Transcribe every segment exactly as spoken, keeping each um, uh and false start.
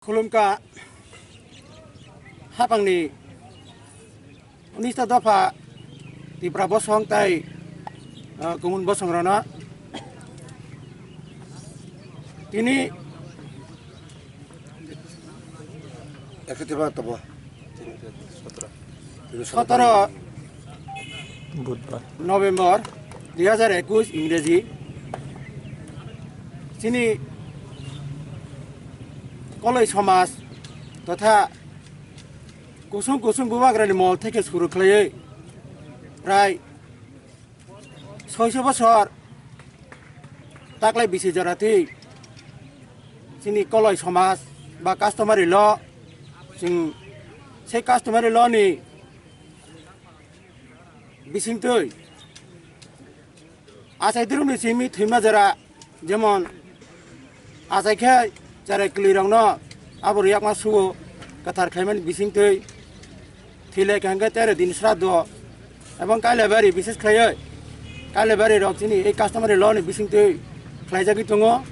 Khulumkha hapangni unista dopha Tipra bosong tai, ah, kumun bosong rano. Tini Ekso tiba tobo. Sotoro Budbar. November dui hajar ekus Ingreji chini Koloi somaj totha kusung kusung bubagrani mol theke suru khlaiwi prai soiso bosor taklai bisi jora twi chini Koloi somaj ba customary law, chwng sei customary law ni bisingtwi achai dirokni simi thwima jora, jemon achai khe cherai kwlwirokno abo rwiyakma sugo kwthar khlaimani bisingtwi thwi lai kha hwnkhe tero din sraddo, ebong Kailabari bises khlaiwi Kailabari rok chini ei customary law ni bisingtwi khlaijagwi tongo.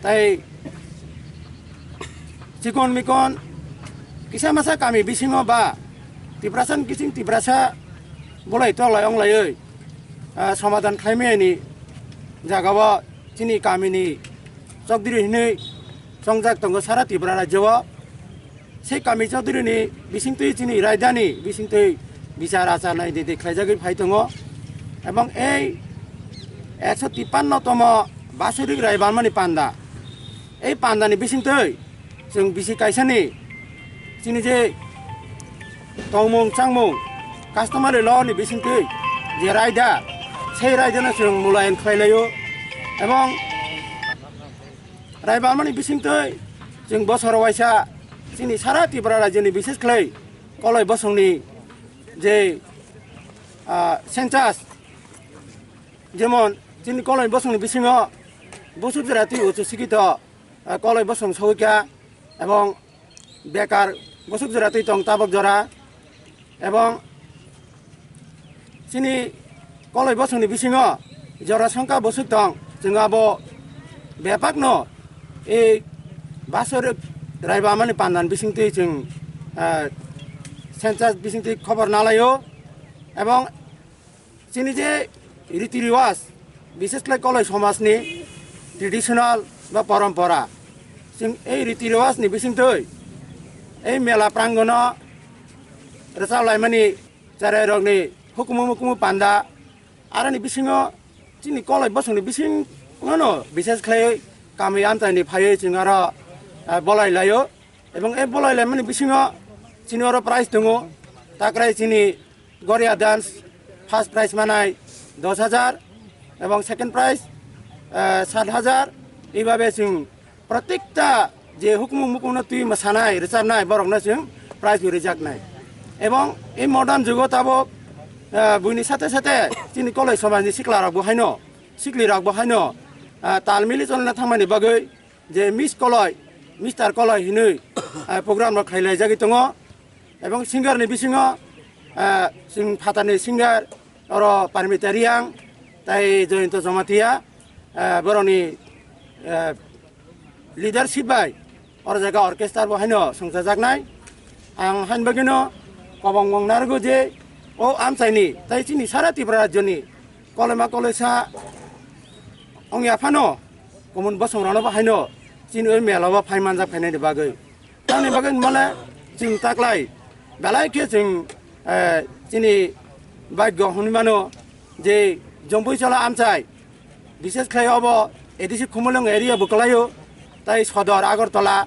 Tai chikon mikon kisa masa kami bisingo ba Tiprasa ni bising Tiprasa bolai toklai onglaiwi, ah, somadan khlaimani jagao chini kamini chokdiri hinwi chongjak tongo sara Tripura rajyo o. Sei kami chokdirini bisingtwi chini raidani bisingtwi bichar achar nai de de khlaijagwi phai tongo. Ebong ei ekso tippanno tomo Basorik Rai Balmani panda, ei pandani bisingtwi chwng bisi kaisani chini je tongmung changmung customary law ni bisingtwi je raida, sei raidano chwng mulayan khlai laio. Ebong Rai Balmani bisingtwi chwng bosoro waisa chini sara Tripura rajyoni bises khlai Koloi bosongni je, ah, census, jemon chini Koloi bosongni bisingo busuk jora twi uchu sikito, ah, Koloi bosong sogwi kha, ebong bekar busuk jora twi tong tabok jora, ebong chini Koloi bosongni bisingo jora songkha busuk tong, chwng abo bepakno ei Basorik Rai Balmani pandan bisingtwi chwng, ah, census bisingtwi khobor nalaio, ebong chini je riti riwaj, bises khlai Koloi somajni traditional ba porompora, chwng ei riti riwajni bisingtwi ei mela prangono rwchap laimani cherairokni hukumu mukumu panda, aroni bisingo chini Koloi bosongni bisingono bises khlai kami amchaini phaiwi chwng aro, ah, bolai laio. Ebong e bolai laimani bisingo chini oro prize tongo, takrai chini Goria dance first prize manai dos hajar, ebong second prize, eh, sat hajar. Eibabe chwng protekta je hukumu mukumu twi mwsanai, rwchapnai, borokno chwng prize bo rijaknai. Ebong ei modern jugo tabok, eh, buini sate sate chini Koloi somajni siklarokbo haino, siklirokbo haino, eh, tal mili cholna thangmani bagwi je Miss Koloi, Mister Koloi hinwi, eh, program rok khlai laijagwi tongo. Ebong singer ni bisingo, eh, chwng phatarni singer oro Parmita Reang tai Jayanta Jamatia, eh, borokni, eh, leadership bai oro jaga orchestra bo haino songchajaknai. Ang hain bagwino kobong wng narwgo je o amchaini tai chini sara Tripura rajyoni koloima koloisa wngya phano kumun bosongrokno bo haino chini o mela o phai manjak phainani bagwi. Tamni bagwi mane chwng taklai belai khe chwng, eh, chini bagyo hwnwi mano je Jompuijola amchai, bises khlai obo A D C Khumulwng area bo kwlaio, tai Sodor Agartala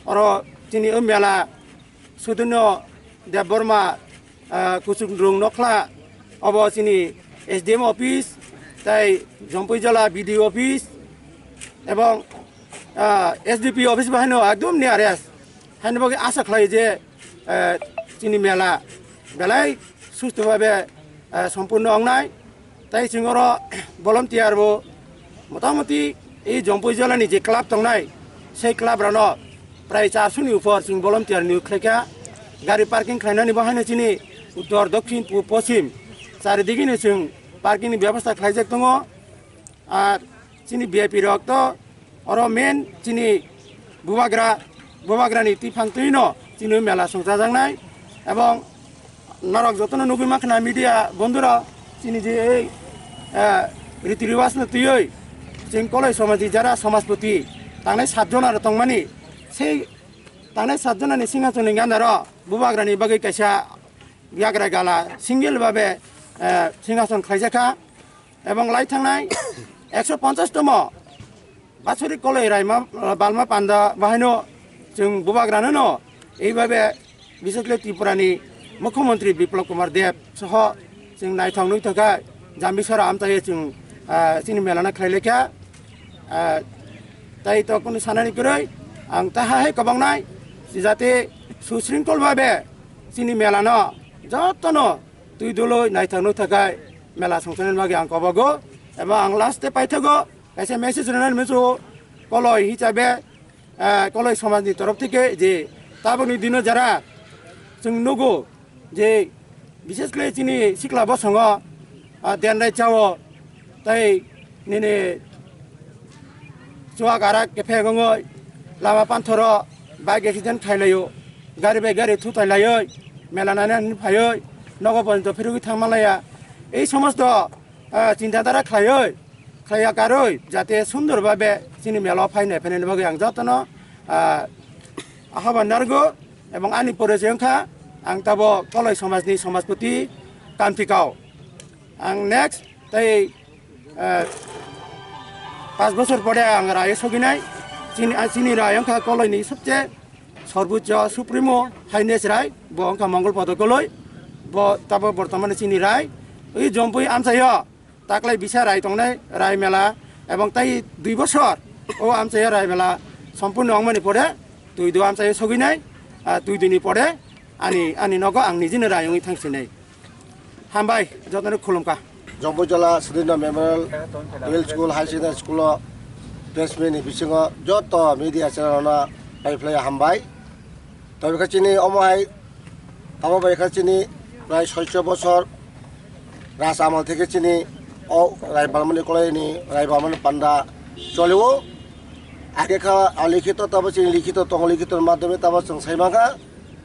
oro chini o mela Suduno Debbarma, ah, Kuchukdrung Nokhla, obo chini S D M office, tai Jompuijola B D O office, ebong, ah, S D P office bo haino ekdom nearest. Haino bagwi asa khlai je, eh, chini mela belai susto babe, eh, sompurno wngnai. Tai chwng oro volunteer bo motamoti ei Jompuijola ni je club tongnai, sei club rano prai charso ni upor chwng volunteer niyog khlaikha. Gari parking khlainani bo haino chini uttor, dokhin, pub, poschim charidigini chwng parking ni bebostha khlaijak tongo. Ar chini V I P rok to oro main chini Bubagra, bubagrani twi phang twi no chini mela songchajaknai, ebong norok jotono nugwi mankha media bondhura chini je ei, eh, riti riwaj no twiwi chwng Koloi somajni jara somajpoti tangnai sat jona rok tongmani, sei tangnai sat jonani singhasonni gandaro bubagrani bagwi kaisa yagra gala single babe, eh, singhason khlaijakha, ebong lai thangnai ekso ponchash tomo Basuri Koloi Raima, eh, Balma Panda bahaino chwng bubagrano no eibabe, bisesle Tripurani Mukhyamantri Biplab Kumar Deb soho chwng naithok nuithok khe Jambiswara amchaio chwng, eh, chini melano khlai lekha. Ah, tai to kunu sanani kwrwi, ang ta hai kwbangnai, jate susringkol babe chini melano jotono twi dului naithok nuithok khai mela songchani bagwi ang kobogo, eba ang last e paithago kaisa message rwnani muchungo Koloi hisabe, ah, Koloi somajni torof theke je tabukni dino jara chwng nugo, je bishesh khe chini sikla bosongo, ah, denrai chao, tai nini chuak arak kephek wngwi lama panthoro bike accident khailaio, gari bai gari thutai laioi, mela naina hinwi phaioi, nogo porjonto phirogwi thangma laya. Ei somosto, ah, chinta dhara khlaioi, khlaiya karwi, jate sundor babe chini mela o phai nai phainani bagwi ang jotono, ah, ahoban narwgo, ebong ani pore se wngkha ang tabo Koloi somajni somajpoti Kanti Kau. Ang next tai, ah, pas bosor pore ang rai soginai. Chini, ah, chini rai wngkha Koloini sobche sorbucho supremo highness rai, bo wngkha Mongol Podo Koloi, bo tabo bortomane chini rai. Ui jompui amchaio taklai bisa rai tongnai, rai mela, ebong tai dui bosor o amchaio rai mela sompurno wngmani pore twi do amchaio soginai, ah, twi dini pore ani, ani nogo ang nijini rai wngwi thangsinai. Hambai, jotono khulumkha. Jompuijala Sudhirno Memorial Middle School, Higher Secondary School o press meet ni bisingo joto media channel rokno paiphlai hambai. Tobikha chini omo hai, tamo bai kha chini prai soicho bosor raj amal theke chini o Rai Balmani Koloi ni Rai Balmani panda cholio. Age kha alikhito, tabo chini likhito tongo, likhito ni madhyome tabo chwng sai mankha.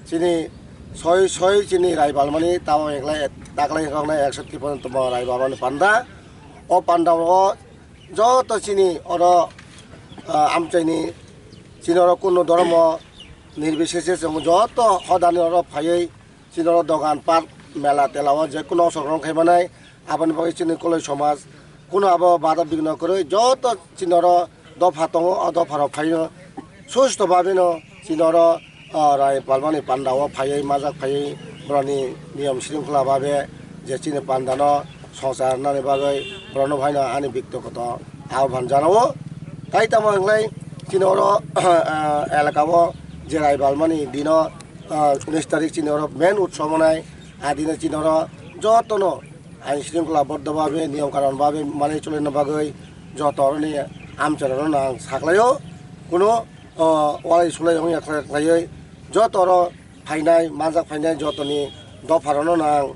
Chini soi soi chini Rai Balmani tamo eklai taklai roknai ekso tipon tamo Rai Balmani panda. O panda o joto chini oro, ah, amchaini chini oro kuno dhormo nirbisese chwng joto hodani oro phaiwi chini oro dogan pat mela tela o je kuno osok rok khai manai. Aboni bagwi chini Koloi somaj kuno abo bada bigno kwrwi joto chini oro dopha tongo, o dopha rok phaino susto babino chini oro, o, Rai Balmani panda o phaiwi majak phaiwi borokni niyom shrinkhola babe je chini panda no songchar nani bagwi borokno phaino ani biktogoto ahobhan janao. Tai tamo hinglai chini oro, ah, elaka o je Rai Balmani dino, ah, unis tarik chini oro main utsob wngnai. A dino chini oro jotono ain shrinkhola boddo babe, niyom kanon babe manwi chulina bagwi joto oroni amchairokno ang saklaio. Kuno, o, walai sulai wngya khlai-, khlaiwi joto oro phainai, manjak phainai jotoni dopharokno ang,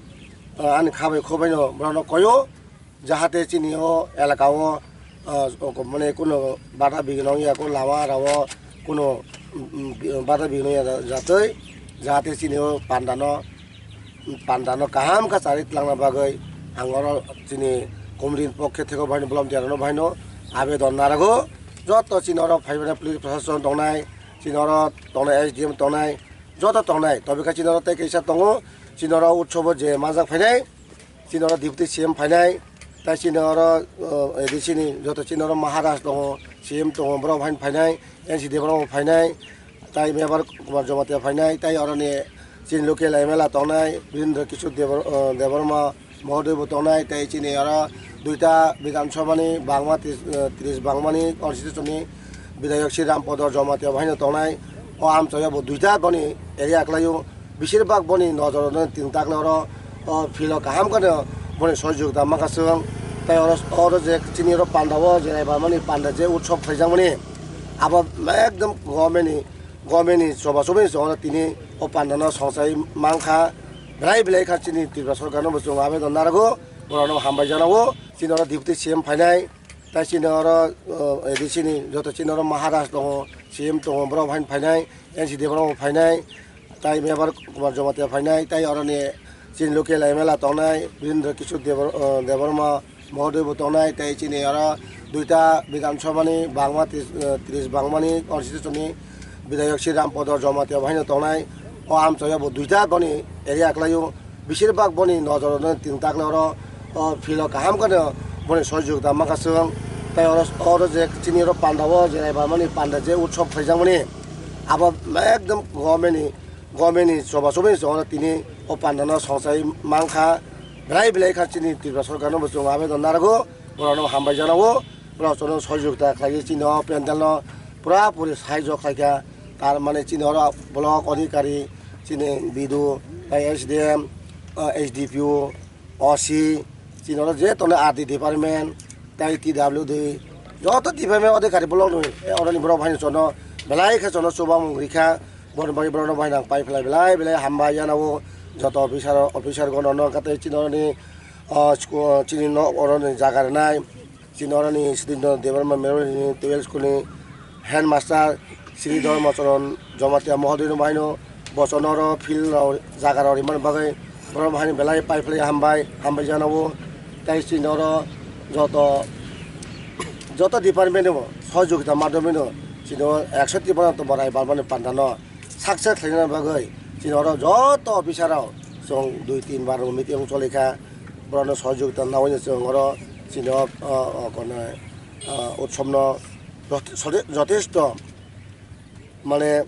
o, ani khabai khobaino borokno koio. Jahate chini o elaka o, ah, mane kuno bada bigino wngya, kuno lama rao kuno, mm, mm, bada bigino wngya jatwi, jahate chini o pandano, pandano kaham khe chari twlangna bagwi ang oro chini committee ni pokhe theke baino volunteer rokno baino abedon narago. Joto chini oro phaibaino police proshashan tongnai, chini oro tongnai S D M tongnai, joto tongnai. Tobikha chini oro tei kaisa tongo, chini oro utsobo je manjak phainai. Chini oro Deputy C M phainai, tai chini oro, o, A D C ni joto chini oro Maharaj tongo, C M tongo, borok haino phainai, N C D borok bo phainai, tai Mebar Kumar Jamatia phainai, tai oroni chini local M L A tongnai, Birendra Kishore Debor-, o, Debbarma Mohodoy bo tongnai, tai chini oro duita Bidhan Sabha ni bangma tris, o, tris bangmani constitution ni Bidhayok Sri Ram Podo Jamatia bo haino tongnai. O amchaio bo duita boni area kwlaio. Besir bak boni nojoro no tin takle oro, o, field o kaham khe no boni sohojogita mankha chwng. Tai oro, oro je chini oro panda o je Rai Balmani panda je utsob khaijakmani abo ekdom government ni, government ni choba chobai oro tini o panda no songchai mankha. Belai belai kha chini Tripura sorkar no bo chwng abedon narago, borok no hambai janao. Chini oro Deputy C M phainai. Tai chini oro, o, A D C ni joto chini oro Maharaj tongo, C M tongo, borok haino phainai, N C D borok phainai, tai Mebar Kumar Jamatia phainai, tai oroni chini local M L A tongnai Birendra Kishore Debor-, o, Debbarma Mohodoy bo tongnai, tai chini oro duita Bidhan Sabha ni bangma tris, o, tris bangmani constituency ni bidhayok Sri Ram Podo Jamatia bo haino tongnai. O amchaio bo duita boni area kwlaio. Beshirbak boni nojoro no tin takle oro, o, philo kaham khe no boni sohojogita mankha chwng. Tai oro, oro je chini oro panda o je Rai Balmani panda je utsob khaijakmani abo ekdom government ni, government ni choba chobai chwng oro tini o panda no songchai mankha. Belai belai kha chini Tripura sorkar no bo chwng abedon narago, borok no hambai jana o, borok chwng no sohojogita khlaiwi chini o pandal no pura puri sahajyo khlaikha. Tar mane chini oro block adhikari, chini B D O, tai S D M, ah, S D P O, O C, chini oro je tongnai R D department, tai T W D, joto department adhikari block ni, eh, oroni borok haino chwng no belai khe chwng no chubamung rikha, borok bai borok no bai nang pai phlai belai belai hambai jana o, joto officer, officer gono no kate chini oroni, ah, sku-, chini no oroni jaga rwnai. Chini oroni Sri Debbarma Memorial Twelve School ni headmaster Sri Dharma Charan Jamatia Mohodoy no baino bochon oro field rok jaga rok rimani bagwi borok haino belai pai phlai hambai, hambai jana o. Tai chini oro joto, joto department ni bo sohojogita madhyome no chini o ekso tiprano to borai balmani panda no success khlaina bagwi chini oro joto officer rok chwng dui tin bar meeting choli kha, borokno sohojogita nawi chwng oro chini o, o, o, kono, o, utsobno jote-, jote-, jotesto mane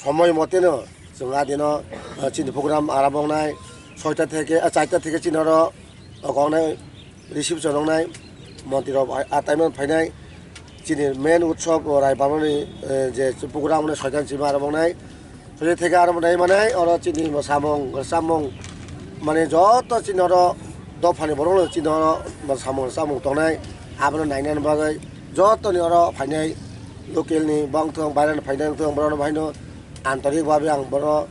somoi moteno chwng a dino, o, chini program arambw wngnai soita theke, o, charta theke chini oro o, koknai receive chwnoknai montri rok a, a time o phainai chini main utsob o Rai Balmani, eh, je program hwnwi soitan sima aro wngnai. Soitan theke aro wngnai mane oro chini bo samung, samung mane joto chini oro dophani borok no chini oro bo samung, samung tongnai. Abono nainani bagwi jotoni oro phainai local ni bangthong, bairani phainai wngthong, borokno baino antorik babe ang bono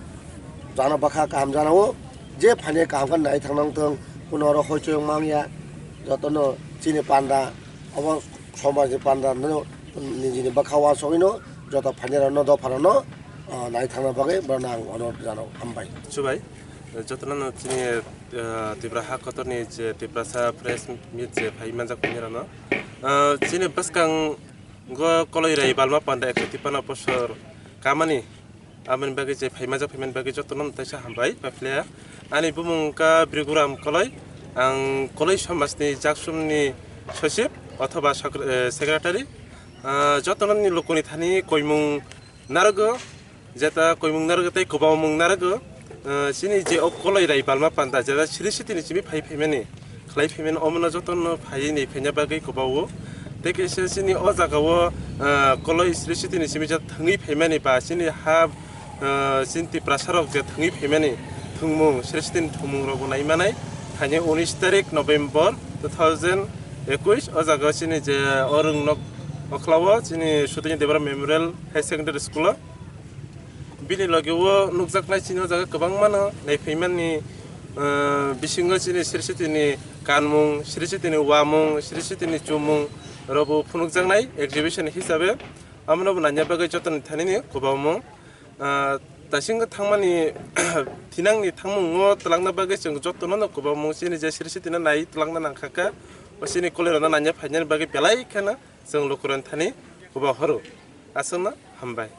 jana bakha kaham jana o. Je phainai kaham khe nai thangna wngthong, kuno oro hoichoi wngma wngya, jotono chini panda, obo somajni panda no nijini bwkha uansugwino joto phainairokno dopharokno, ah, nai thangna bagwi borokno ang onurodh jano, hambai. Chubai, jotono no chini, ah, Tripura ha kotorni je Tiprasa press meet je phai manjak phainairokno, ah, chini bwskango Koloi Rai Balma panda ekso tipano bosor kamani Aboni bagwi je phaimajak, phaimani bagwi jotono no teisa hambai, paiphlaiya. Ani bumung wngkha Briguram Koloi, ang Koloi somajni jaksumni sochib othoba sakre-, eh, secretary. Ah, jotono ni lukuni thani koimung narwgo, jeta koimung narwgo tei kwbangmung narwgo. Ah, chini je o Koloi Rai Balma panda, jeta Sri Sitini simi phai phaimani, khlai phaimani, omono jotono phaiwi ni phaina bagwi kwbao. Tei kaisa chini o jagao, ah, Koloi Sri Sitini simi je thwngwi phaimani ba chini ha, ah, chini Tiprasarok je thwngwi phaimani thwngmung, Sri Sitini thwngmungrokbo naimanai. Thaini unis tarik November two thousand ekush o jagao chini je o rwngnok okhlao chini Sudhir Debbarma Memorial High Secondary School o. Bini loge o nukjaknai chini o jaga kwbangmano naiphaimani, eh, bisingo chini Sri Sitini kanmung, Sri Sitini uamung, Sri Sitini chumung rokbo phunukjaknai exhibition hisabe. Abono bo naina bagwi jotoni thanini kwbangmung, eh, dasingo thangmani thinangni thangmungo twlangna bagwi chwng jotono no kwbangmung chini je Sri Sitino nai twlangna nangkha kha. O chini Koloirokno naina phainani bagwi belai kheno chwng lukurokni thani kwbang horo. Aswkno hambai.